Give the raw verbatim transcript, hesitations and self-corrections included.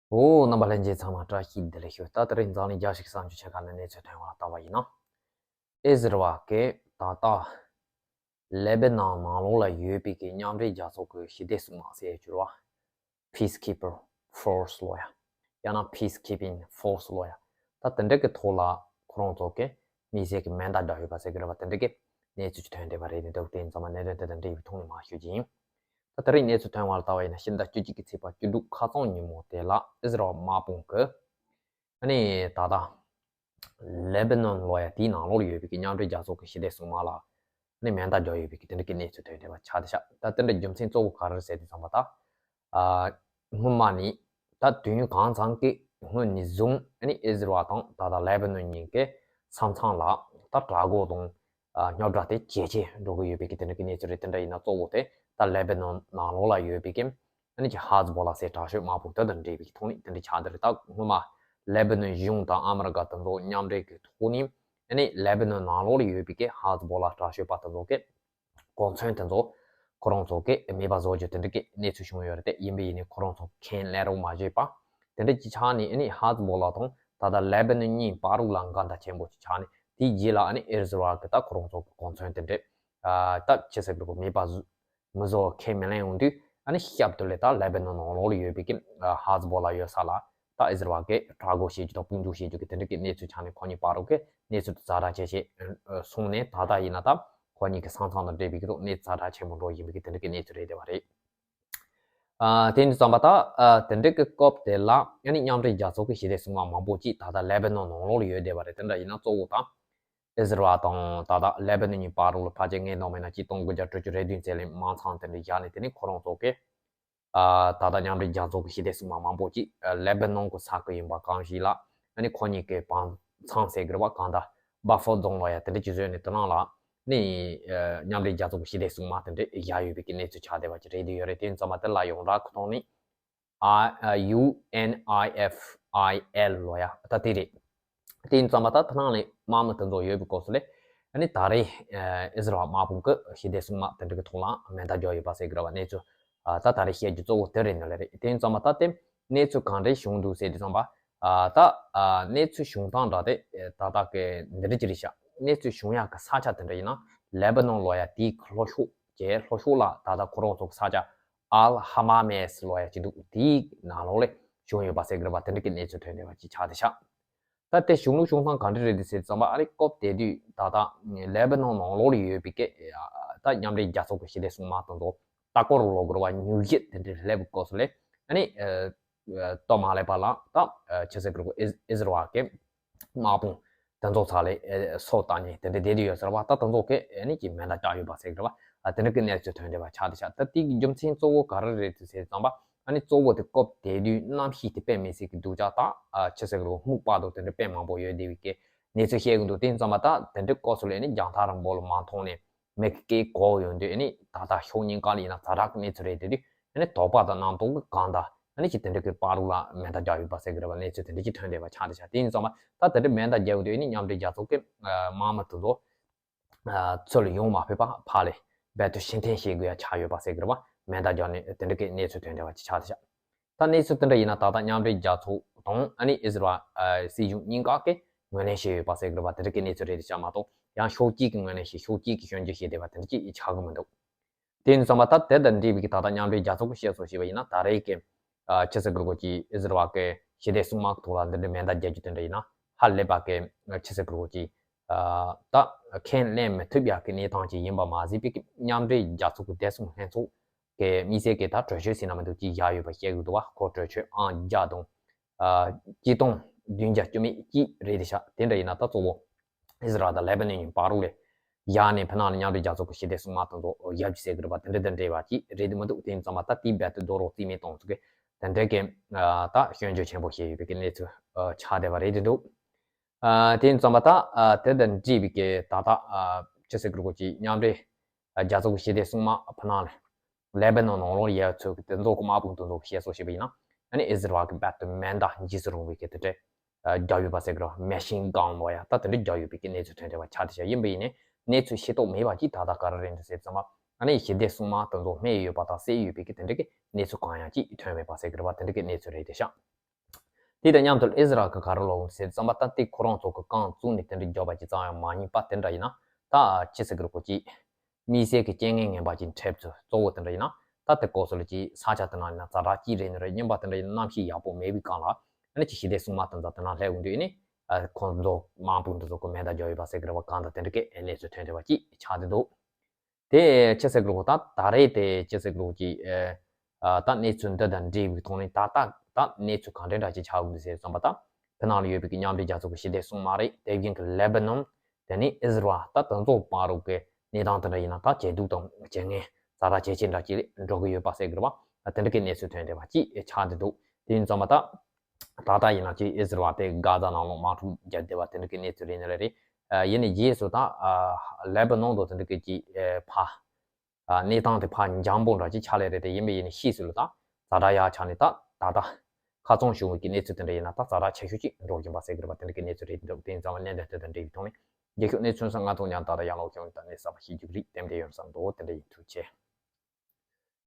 འོ། རྣམ་པ་ལྷན་རྒྱས་ཚང་མ་བཀྲ་ཤིས་བདེ་ལེགས་ཞུ། ད་དེ་རིང་འཛམ་གླིང་རྒྱལ་སྤྱིའི་གསར་འགྱུར་ཆེ་ཁག་ནས་གནས་ཚུལ་ཐོན་པ་ལ་བལྟ་བ་ཡིན་ན། ཨི་ཟི་རལ་གྱིས་ད་ལྟ་ལེ་བྷ་ནོན་ནང་ལོགས་ལ་ཡོད་པའི་གི་མཉམ་འབྲེལ་རྒྱལ་ཚོགས་ཀྱི་ཞི་བདེ་སྲུང་དམག་ཟེར་ཡ་གྱུར་བ། Peacekeeper Force ལོ་ཡ། ཡང་ན་Peacekeeping Force ལོ་ཡ། ད་དེ་འདྲ་གི་ཐོག་ལ་ཁོ་རང་ཚོ་གིས་དམིགས་བསལ་གྱི་མེ་མདའ་བརྒྱབ་ཡོད་པ་ཟེར་གྱི་རེད་བ། དེ་འདྲ་གི་གནས་ཚུལ་ཅིག་ཐོན་བསྡད་པ་རེད། དེ་འདྲ་དེ་ཡིན་ཙང་མ་གནད་དོན་དེ་དང་འབྲེལ་བའི་ཐོག་ནས་མར་ཞུ་རྒྱུ་ཡིན། ད་དེ་རིང་གནས་ཚུལ་ཐོན་པ་ལ་བལྟ་བ་ཡིན་ན་ཕྱི་ཟླ་བཅུ་གཅིག་གི་ཚེས་པ་བཅུ་དྲུག་ཁ་སང་ཉིན་མོ་དེ་ལ་ཨི་ཟི་རལ་དམག་དཔུང་གིས་ཨ་ནི་ད་ལྟ་ལེ་བྷ་ནོན་ལོ་ཡ་དེའི་ནང་ལོགས་ལ་ཡོད་པའི་གི་མཉམ་འབྲེལ་རྒྱལ་ཚོགས་ཀྱི་ཞི་བདེ་སྲུང་དམག་ལ་ཨ་ནི་མེ་མདའ་བརྒྱབ་ཡོད་པའི་གི་དེ་འདྲ་གི་གནས་ཚུལ་ཐོན་བསྡད་པ་ཆགས་བསྡད་ཤག་ད་དེ་འདྲ་རྒྱུ་མཚན་གཙོ་བོ་ག་རེ་རེད་ཟེར་དུས་ཙམ་པ། ད་ཨ་སྔོན་མ་ནས་ད་དུས་ཡུན་གང་ཙམ་གྱི་སྔོན་ནས་བཟུང་ཨ་ནི་ཨི་ཟི་རལ་དང་ད་ལྟ་ལེ་བྷ་ནོན་གཉིས་ཀྱི་ས་མཚམས་ལ་ད་དྲག་རྒོལ་དང་རྙོག་དྲ་དེ་ཇེ་ཆེ་འགྲོ་གི་ཡོད་པའི་གི་དེ་འདྲ་གི་གནས་ཚུལ་རེད། དེ་འདྲ་ཡིན་ན་གཙོ་བོ་དེ་ད་ལེ་བྷ་ནོན་ནང་ལོགས་ལ་ཡོད་པའི་གི་ཨ་ནི་ཀྱི་ཧ་ཛི་བོ་ལ་ཟེར་དྲག་ཤོས་དམག་དཔུང་དེ་དང་འབྲེལ་བའི་གི་ཐོག་ནས་དེ་འདྲ་ཆགས་བསྡད་རེད། ད་སྔོན་མ་ལེ་བྷ་ནོན་གཞུང་དང་ཨ་མི་རི་ཀ་དེ་ཚོ་མཉམ་འབྲེལ་གི་ཐོག་ནས་ཨ་ནི་ལེ་བྷ་ནོན་ནང་ལོགས་ལ་ཡོད་པའི་གི་ཧ་ཛི་བོ་ལ་དྲག་ཤོས་པ་དེ་ཚོ་གི་གོ་མཚོན་དེ་ཚོ་ཁོ་རང་ཚོ་གི་མེད་པ་བཟོ་རྒྱུ་དེ་འདྲ་གི་གནས་ཚུལ་བྱུང་ཡོད་རེད། དེ་ཡིན་པ་ཡིན་ནའི་ཁོ་རང་ཚོ་ཁས་ལེན་རོགས་མ་བྱས་པ་དེ་འདྲ་གི་ཆ་ནས་ཨ་ནི་ཧ་ཛི་བོ་ལ་དང་ད་ལྟ་ལེ་བྷ་ནོན་གཉིས་བར་རུ་ལ་འགལ་ཟླ་ཆེན་པོ་ཅིག་ཆགས་ནས། དེའི་རྗེས་ལ་ཨ་ནི་ཨི་ཟི་རལ་གི་ད་ཁོ་རང་ཚོ་གི་གོ་མཚོན་དེ་འདྲ་ད་ཅི་ཟེར་དགོས་རེད། མེད་པ་བཟོ་མི་བཟོ་ཁས་མི་ལེན་ཡོང་དུས་ཨ་ནི་ཞབས་ཏོག་ལས་ད་ལེ་བྷ་ནོན་ནང་ལོགས་ལ་ཡོད་པའི་གི་ཧ་ཛི་བོ་ལ་ཡོད་ས་ལ་ད་ཨི་ཟི་རལ་གི་དྲག་རྒོལ་བྱེད་རྒྱུ་དང་དཔུང་འཇུག་བྱེད་རྒྱུ་གི་དེ་འདྲ་གི་གནས་ཚུལ་ཆགས་ནས་ཁོ་གཉིས་བར་རུ་གི་གནས་ཚུལ་དེ་ཛ་དྲག་ཆེ་ཆེ་སོང་ནས། ད་ལྟ་ཡིན་ན་ད་ཁོ་གཉིས་ཀྱི་ས་མཚམས་དང་འབྲེལ་བའི་གི་ཐོག་གནས་ཚུལ་ཛ་དྲག་ཆེན་པོ་འགྲོ་བཞིན་པའི་གི་དེ་འདྲ་གི་གནས་ཚུལ་རེད་བསྡད་པ་རེད། ཨ་དེ་ཡིན་དུས་ཙམ་པ་ད་ཨ་དེ་འདྲ་གི་སྐབས་དེ་ལ་ཨ་ནི་མཉམ་འབྲེལ་རྒྱལ་ཚོགས་ཀྱི་ཞི་བདེ་སྲུང་དམག་མང་པོ་ཅིག་ད་ལྟ་ལེ་བྷ་ནོན་ནང་ལོགས་ལ་ཡོད་བསྡད་པ་རེད། དེ་འདྲ་ཡིན་ན་གཙོ་བོ་ད་ཨི་ཟི་རལ་དང་ད་ལྟ་ལེ་བྷ་ནོན་གཉིས་བར་རུ་ལ་ཕལ་ཆེར་ངས་མདོར་བསྡུས་ན་གཅིག་སྟོང་དགུ་བརྒྱ་དྲུག་ཅུ་རེ་བདུན་ཙམ་ལ་དམག་མཚམས་དེ་འདྲ་བཞག་ནས། དེ་ནས་ཁོ་རང་ཚོ་གིས་ཨ་ད་ལྟ་མཉམ་འབྲེལ་རྒྱལ་ཚོགས་ཀྱི་ཞི་བདེ་སྲུང་དམག་མང་པོ་ཅིག་ཨ་ལེ་བྷ་ནོན་གྱི་ས་ཁུལ་ཡིན་པ་གང་ཞིག་ལ་ཨ་ནི་ཁོ་གཉིས་ཀྱི་བར་མཚམས་ཟེར་གི་རེད་བ། གང་ལྟར་བྷ་ཕར་ཛོན་ལབ་ཡ་དེ་འདྲ་ཅིག་བཟོས་ནས་དེ་ནང་ལ་ནི་ཨ་མཉམ་འབྲེལ་རྒྱལ་ཚོགས་ཀྱི་ཞི་བདེ་སྲུང་དམག་དེ་འདྲ་བཞག་ཡོད་པའི་གི་གནས་ཚུལ་ཆགས་བསྡད་པ་ཅིག་རེད་བསྡད་ཡོད་རེད། དེ་ཡིན་ཙམ་པ་དེ་ལ་ཡོངས་གྲགས་ཀྱི་ཐོག་ནས་ཨ་ཨ་ཡུ་ཨེན་ཨའི་ཨེཕ་ཨའི་ཨེལ་ལབ་ཡ་ད་དེ་རེད། དེ་ཡིན་ཙམ་པ་ད་དེ་ནང་ལ་དམག་མི་དེ་ཚོ་ཡོད་པའི་སྐབས་སུ་ལས་ཨ་ནི་ད་རེས་ཨ་ཨི་ཟི་རལ་དམག་དཔུང་གིས་ཞི་བདེ་སྲུང་དམག་དེ་འདྲ་གི་ཐོག་ལ་མེ་མདའ་བརྒྱབ་ཡོད་པ་ཟེར་གི་རེད་བ། གནས་ཚུལ་ཨ་ད་ད་རེས་བཤད་རྒྱུ་གཙོ་བོ་དེ་རེད་འདུག་ལེ་རེད། དེ་ཡིན་ཙམ་པ་ད་དེ་གནས་ཚུལ་གང་འདྲ་བྱུང་འདུག་ཟེར་དུས་ཙམ་པ་ཨ་ད་ཨ་གནས་ཚུལ་བྱུང་སྟངས་འདྲ་དེ་ད་ལྟ་གི་འདི་འདྲ་ཅིག་རེད་ཤག་གནས་ཚུལ་བྱུང་ཡག་གི་ས་ཆ་དེ་འདྲ་ཡིན་ན་ལེ་བྷ་ནོན་ལབ་ཡ་དེའི་ལྷོ་ཕྱོགས་ཀྱི་ལྷོ་ཕྱོགས་ལ་ད་ལྟ་ཁོ་རང་ཚོ་གི་ས་ཆ་ཨལ་ཧ་མ་མེས་ལབ་ཡ་ཅིག་འདུག་དེའི་ནང་ལོགས་ལ་བྱུང་ཡོད་པ་ཟེར་གི་རེད་བ། དེ་འདྲ་གི་གནས་ཚུལ་ཐོན་བསྡད་པ་ཅིག་ཆགས་བསྡད་ཤག་ད་དེ་བྱུང་ལུགས་བྱུང་སྟངས་ག་འདྲ་རེད་འདུག་ཟེར་དུས་ཙམ་པ་ཨ་ནི་སྐབས་དེ་དུས་ད་ལྟ་ལེ་བྷ་ནོན་ནང་ལོགས་ལ་ཡོད་པའི་གི་ད་མཉམ་འབྲེལ་རྒྱལ་ཚོགས་ཀྱི་ཞི་བདེ་སྲུང་དམག་དེ་ཚོ་ལྟ་སྐོར་ལོག་གི་རེད་བ། མྱུལ་ཞིབ་དེ་འདྲ་སླེབས་པའི་སྐབས་སུ་ལས་ཨ་ནི་ལྟོ་མ་ལེགས་པ་ལ་ད་ཆི་ཟེར་གི་རེད་གོ། ཨི་ཨི་ཟི་རལ་གི་དམག་དཔུང་དེ་ཚོ་ཚ་ལས་ཨེ་སོ་ལྟ་ཉེ་དེ་འདྲ་བསྡད་དུ་ཡོད་ཟེར་བ། ད་དེ་ཚོ་གིས་ཨེ་ནི་ཀྱི་མེ་མདའ་བརྒྱབ་ཡོད་པ་ཟེར་གི་རེད་བ། ཨ་དེ་འདྲ་གི་གནས་ཚུལ་ཐོན་བསྡད་པ་ཆགས་བསྡད་ཤག་ད་དེའི་རྒྱུ་མཚན་གཙོ་བོ་ག་རེ་རེད་ཟེར་ཙམ་པ་ཨ་ནི་གཙོ་བོ་དེ་སྐབས་དེ་དུས་གནམ་གཤིས་དེ་དཔེ་མི་སྲིད་ཀྱི་སྡུག་ཅག་ད་ཨ་ཆི་ཟེར་གི་རེད་གོ། སྨུག་པ་དང་དེ་འདྲ་དཔེ་མང་པོ་ཡོད་བསྡད་པའི་གི་གནས་ཚུལ་བཤད་གི་འདུག་དེ་ཡིན་ཙམ་པ་ད་དེ་འདྲའི་སྐབས་སུ་ལས་ཨེ་ནི་རྒྱང་ཐག་རིང་པོ་ལ་མ་མཐོང་ནས་མི་གི་སྐད་གོ་ཡོང་དུས་ཨེ་ནི་ད་ལྟ་ཕྱོགས་གཉིས་ཀ་ལ་ཡིན་ན་ཛ་དྲག་གི་གནས་ཚུལ་རེད་དེ་དུས་ཨེ་ནི་དོགས་པ་དང་རྣམ་རྟོག་གི་སྒང་དང་ཨེ་ནི་ཅི་དེ་འདྲ་གི་བར་རུ་ལ་མེ་མདའ་བརྒྱབ་ཡོད་པ་ཟེར་གི་རེད་བ། གནས་ཚུལ་དེ་འདྲ་ཅིག་ཐོན་བསྡད་པ་ཆགས་བསྡད་ཤག་དེ་ཡིན་ཙང་མ་ད་དེ་འདྲ་མེ་མདའ་བརྒྱབ་ཡོང་དུས་ཨེ་ནི་མཉམ་འབྲེལ་རྒྱལ་ཚོགས་ཀྱི་དམག་མི་དེ་ཚོ་ཚུར་ལ་ཡོང་མ་ཕོད་པ་ཕར་ལ་རྦད་དེ་ཕྱིར་འཐེན་བྱེད་དགོས་ཡ་ཆགས་ཡོད་པ་ཟེར་གི་རེད་བ། མེ་མདའ་བརྒྱབ་ནས་དེ་འདྲ་གི་གནས་ཚུལ་ཐོན་བསྡད་པ་ཅིག་ཆགས་བསྡད་ཤག་ད་གནས་ཚུལ་དེ་འདྲ་ཡིན་ན་ད་ལྟ་མཉམ་འབྲེལ་རྒྱལ་ཚོགས་དང་ཨ་ནི་ཨི་ཟི་རལ་སྲིད་གཞུང་གཉིས་ཀ་གིས་ངོས་ལེན་བྱས་ཡོད་པ་ཟེར་གི་རེད་བ། དེ་འདྲ་གི་གནས་ཚུལ་རེད་དེ་ཤག་མ་གཏོགས་ཡང་ཕྱོགས་གཅིག་གིས་ངོས་ལེན་བྱས་ཕྱོགས་གཅིག་གིས་སྐྱོན་བརྗོད་བྱས་བསྡད་པ་དེ་འདྲ་ཅིག་ཆགས་གི་མི་འདུག་དེ་ཡིན་ཙང་མ་ད་དེ་དང་འབྲེལ་བའི་གི་ད་ལྟ་མཉམ་འབྲེལ་རྒྱལ་ཚོགས་ཀྱིས་བཤད་སྲོལ་ཞིག་ཡིན་ན་ད་རེས་ཀྱི་ཨ་ཆི་ཟེར་གི་རེད་གོ་ཀྱི་ཨི་ཟི་རལ་གི་ཞི་བདེ་སྲུང་དམག་གི་ཐོག་ལ་འདི་འདྲའི་མེ་མདའ་བརྒྱབ་རྒྱུ་དེ་འདྲ་ཡིན་ན་ཧ་ལས་པ་གི་ཨ་ཆི་ཟེར་གི་རེད་གོ་ཀྱི་ཨ་ད་ཁས་ལེན་མི་ཐུབ་ཡག་གི་གནས་སྟངས་ཅིག་ཡིན་པ་མ་ཟད་པའི་གི་མཉམ་འབྲེལ་རྒྱལ་ཚོགས་ཀྱི་བདེ་སྲུང་ལྷན་ཚོགས་ཀྱི་དམིགས་བསལ་གྱི་ད་གྲོས་ཆོད་ཟེར་ན་མི་འདུག་ཅིག་བཞག་ཡོད་པ་བཤད་གི་འདུག་བ། ཁོ་གྲོས་ཆོད་ཨང་བརྒྱ་དང་ཨ་གཅིག་སྟོང་བདུན་བརྒྱ་བཅུ་མེད་གཅིག་རེད་དེ་ཤག་དེ་འདྲ་ཡིན་ན་ད་གཙོ་བོ་ཨི་ཟི་རལ་དང་ལེ་བྷ་ནོན་གཉིས་བར་རུ་ལས་ཡར་ནས་ཕ་ནང་ལ་མཉམ་འབྲེལ་རྒྱལ་ཚོགས་ཀྱི་ཞི་བདེ་སྲུང་དམག་དེ་ཚོ་ཡར་རྒྱུག་ཟེར་གི་རེད་པ། དེ་འདྲ་དང་འབྲེལ་བ་ཅིག་རེད་དེ་མི་འདུག་དེ་ཡིན་ཙང་མ་ད་དེའི་རྦད་དེ་རྡོ་རོག་རྩིས་མེད་གཏོང་ཚུལ་གྱི་དེ་འདྲ་གི་ད་སྐྱོན་བརྗོད་ཆེན་པོ་བྱས་ཡོད་པའི་གི་གནས་ཚུལ་ཆགས་བསྡད་པ་རེད་དེ་འདུག་ཨ་དེ་ཡིན་ཙང་མ་ད་ཨ་དེ་དང་འབྲེལ་བའི་གི་ད་ལྟ་ཨ་ཆི་ཟེར་གི་རེད་གོ་ཅིག་མཉམ་འབྲེལ་རྒྱལ་ཚོགས་ཀྱི་ཞི་བདེ་སྲུང་དམག་ཕ་ནང་ལ་ལེ་བྷ་ནོན་ནང་ལོགས་ཡ་ཚོ་གི་དེ་ཚོ་གི་དམག་དཔུང་དེ་ཚོ་གི་བཤད་སྲོལ་ཞིག་ཡིན་ན་ཨ་ནི་ཨི་ཟི་རལ་གི་རྦད་དེ་མེ་མདའ་འཇིགས་སུ་རུང་བའི་གི་དེ་འདྲ་རྒྱག་ཡོད་པ་ཟེར་གི་རེད། མེ་ཤིན་གན་ལབ་ཡ་ད་དེ་འདྲ་རྒྱག་ཡོད་པའི་གི་གནས་ཚུལ་ཐོན་བསྡད་པ་ཆགས་བསྡད་ཤག་ཡིན་པ་ཡིན་ནའི་གནས་ཚུལ་ཤེས་རྟོགས་མེད་པ་ཅིག་ད་ལྟ་ག་རེ་རེད་འདུག་ཟེར་ཙམ་པ་ཨ་ནི་ཞི་བདེ་སྲུང་དམག་དེ་ཚོ་རྨས་ཡོད་པ་དང་བསད་ཡོད་པའི་གི་དེ་འདྲ་གི་གནས་ཚུལ་གང་ཡང་ཅིག་ཐོན་མེད་པ་ཟེར་གི་རེད་བ། དེ་འདྲ་གི་གནས་ཚུལ་རེད་བསྡད་ཤག་དེ་དང་མཉམ་དུ་ཨིས་ར་ཨེལ་གྱི་ག་རེ་ལབ་ཟེར་ཙམ་པ་ད་དེ་ཁོ་རང་ཚོ་གི་རྐང་བཙུགས་ནས་དེ་འདྲ་རྒྱབ་པ་ཅིག་ཙམ་ཡང་མ་ཡིན་པ་དེ་འདྲ་ཡིན་ན་ད་ཅི་ཟེར་གི་རེད་གོ་ཅིག་དམིགས་བསལ་གྱི་རྐྱེན་ངན་ངན་པ་ཅིག་འཕྲད་ཚུལ་གཙོ་བོ་དེ་འདྲ་ཡིན་ན་ད་དེ་སྐོར་སོགས་ལ་ཅིག་ས་ཆ་དེ་ན་ཡིན་ན་ཛ་དྲག་ཅིག་རེད་ནི་རེད། རྙིང་པ་དེ་འདྲ་ཡིན་ན་གནམ་གཤིས་ཡག་པོ་མེད་པའི་སྒང་ལ་ཨ་ནི་ཅིག་ཞི་བདེ་སྲུང་མ་དེ་ཚོ་དེ་ན་སླེབས་འོང་དུས་ཨ་ནི་ཁོང་ཚོ་དམག་དཔུང་དེ་ཚོ་གི་མེ་མདའ་རྒྱག་ཡོད་པ་ཟེར་གི་རེད་བ། གང་ལྟར་དེ་འདྲ་གི་གནས་ཚུལ་ཐོན་བསྡད་པ་ཅིག་ཆགས་བསྡད་འདུག་དེ་ཅི་ཟེར་གི་རེད་གོ་ད་ད་རེས་དེ་ཅི་ཟེར་གི་རེད་གོ་ཅིག་ཨ་ད་གནས་ཚུལ་འདི་དང་འབྲེལ་བའི་ཐོག་ནས་ད་ལྟ་ད་གནས་ཚུལ་གང་འདྲ་འདྲ་ཅིག་ཆགས་ཡོད་ཟེར་ཙམ་པ་ད་ཕི་ནང་ལ་ཡོད་པའི་གི་མཉམ་འབྲེལ་རྒྱལ་ཚོགས་ཀྱི་ཞི་བདེ་སྲུང་མ་རེད། དེ་བཞིན་གི་ལེ་བྷ་ནོན། དེ་ནས་ཨིས་ར་ཨེལ། ད་དེ་ཚོ་བར་དུ་གི་གནས་སྟངས་དེ་འདྲ་ཡིན་ན་ད་ཇེ་སྡུག་དང་ཇེ་ངན་ཛ་དྲག་ཇེ་ཆེ་འདྲ་ཅིག་འགྲོ་གི་ཡོད་པ་ཟེར་གི་རེད་བ། དེ་འདྲ་གི་གནས་ཚུལ་ཐོན་བསྡད་པ་ཅིག་ཆགས་བསྡད་འདུག་དེ་ཡིན་ཙམ་པ་ད་ད་ལྟ་ཡིན་ན་ཅིག་ཨིས་ར་ཨེལ་དེ་གྷ་ཛ་ནང་ལོགས་དམག་འཁྲུག་བརྒྱབ་བསྡད་པ་དེ་འདྲ་གི་གནས་ཚུལ་རེད་ནི་རེད། ཡིན་ནའི་རྗེས་སུ་ད་ལེ་བྷ་ནོན་དུ་དེ་འདྲ་གི་ཅིག་ཕ་གནས་སྟངས་དེ་ཕར་འཇམ་པོ་འདྲ་ཅིག་ཆགས་ལེ་རེད། དེ་ཡིན་པས་ཡིན་ནའི་ཕྱིས་སུ་ལ་ད་ཛ་དྲག་ཡག་ཆགས་ནས་ད་ད་ལྟ་ཁ་ཚོན་ཤོར་བའི་གི་གནས་ཚུལ་དེ་འདྲ་ཡིན་ན་ད་ཛ་དྲག་ཆེ་ཤོས་ཅིག་འགྲོ་བཞིན་པ་ཟེར་གི་རེད་པ། དེ་འདྲ་གི་གནས་ཚུལ་རེད་འདུག་དེ་ཡིན་ཙང་གནད་དོན་དེ་དང་འབྲེལ་བའི་ཐོག་ནས་རྒྱལ་ཤོག་གནས་ཚུལ་ས་ང་ཚོ་མཉམ་ད་ལྟ་ཡང་ལོག་ཤོང་ད་གནས་གསར་པ་ཤེས་རྒྱུགས་རིགས་དེ་འདྲ་ཡོང་བསམ་འདུག་དེ་འདྲ་ཡིན། ཐུགས་རྗེ་ཆེ།